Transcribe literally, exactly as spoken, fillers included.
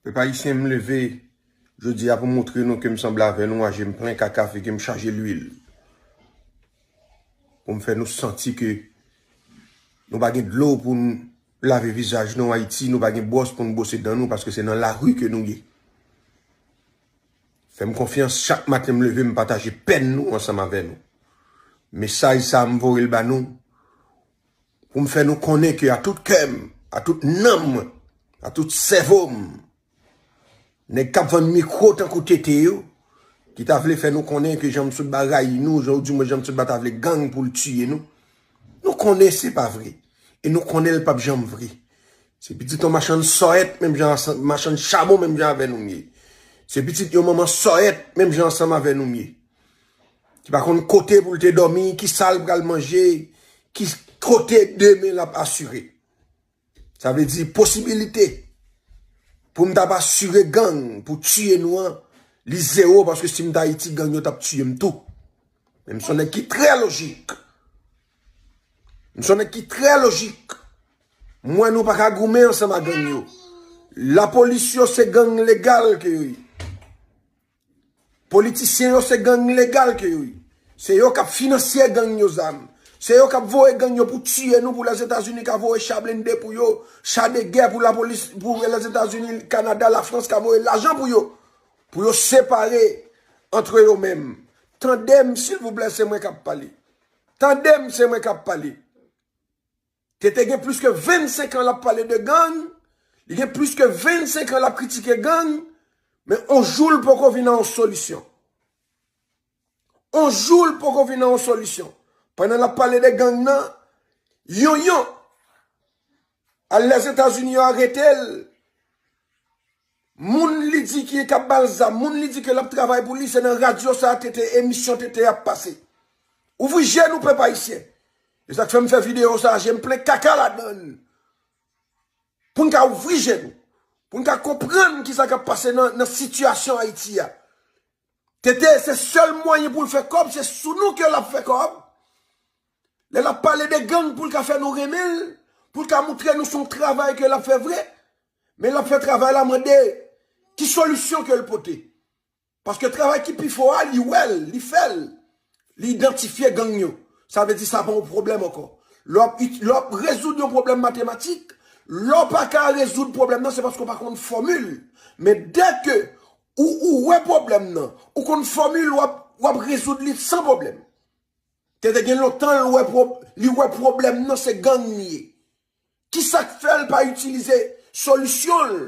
Pèp ayisyen, m leve jodi a pou montre nou ke m sanble avè nou, aje m plen kaka, figi m chaje lwil. Pou m fè nou santi ke nou pa gen dlo pou n lave vizaj nou Ayiti, nou pa gen bwòs pou n bwose dan nou, paske se nan lari ke nou ye. Fè m konfyans, chak maten m leve, m pataje pèn nou ansanm avè nou. Mesaj sa a, m voye l ba nou, pou m fè nou konnen ke a tout kè m, a tout nanm mwen, a tout sèvo m, nèg k ap vann mikwo tankou T T yo, ki ta vle fè nou konnen ke Jean Msoutba rayi nou, jan, oudimwen Jean Msoutba ta vle gang pou l tiye nou, nou konnen se pa vre. E nou konnen l p ap janm vre. Se pitit yon machann sòyèt, menm jan ansanm, machann chabon, menm jan avè nou m ye. Se pitit yon manman sòyèt, menm jan ansanm avè nou m ye. Ki pa konn kote pou l te dòmi, ki sa l pral manje, ki kote demen l ap asire. Sa vle di posibilite pou m t ap asire gang pou tiye nou an, li zewo, paske si m t Ayiti, gang yo t ap tiye m tou. Men m se yon nèg ki trè lojik. M se yon nèg ki trè lojik. M wè nou pa ka goumen ansanm ak gang yo. Lapolis yo se gang legal ke yo ye. Politisyen yo se gang legal ke yo ye. Se yo k ap finanse gang yo zam. Se yo k ap voye gang yo pou tiye nou, pou Lèzetazini ka voye cha blende pou yo, cha de gè pou lapolis, pou Lèzetazini, Kanada, Lafrans ka voye lajan pou yo, pou yo separe antre yo menm. Tande m, silvouplè, se mwen k ap pale. Tande m, se mwen k ap pale. T T gen plis ke vennsenk an l ap pale de gang, li gen plis ke vennsenk an l ap kritike gang, men on jou l poko vin a yon solisyon. On jou l poko vin a yon solisyon. Pandan l ap pale de gang nan, yon yon, al Lèzetazini yo arete l, moun li di ki k ap ba l zam, moun li di ke l ap travay pou li, se nan radyo sa a T T, emisyon T T ap pase. Ouvri je nou, pèp ayisyen. E sa k fè m fè videyo sa a, je m plen kaka ladan l. Pou n ka ouvri je nou. Pou n ka konprann ki sa k ap pase nan, nan sitiyasyon Ayiti a. T T, se sèl mwayen pou l fè kòb, se sou nou ke l ap fè kòb. Lè l ap pale de gang pou l ka fè nou renmen l, pou l ka montre nou se yon travay ke l ap fè vre. Men l ap fè travay la, mande ki solisyon ke l pote. Paske travay ki pi fò a, li wè l, li fè l. Li idantifye gang yo. Sa vle di sa pa yon pwoblèm ankò. Lè w ap it-, lè w ap rezoud yon pwoblèm matematik, lè w pa ka rezoud pwoblèm nan, se paske w pa konn fòmil. Men dèke ou, ou wè pwoblèm nan, ou konn fòmil, w ap, w ap rezoud li san pwoblèm. T T gen lontan l wè pwob-, li wè pwoblèm nan se gang li ye. Kisa k fè l pa itilize solisyon l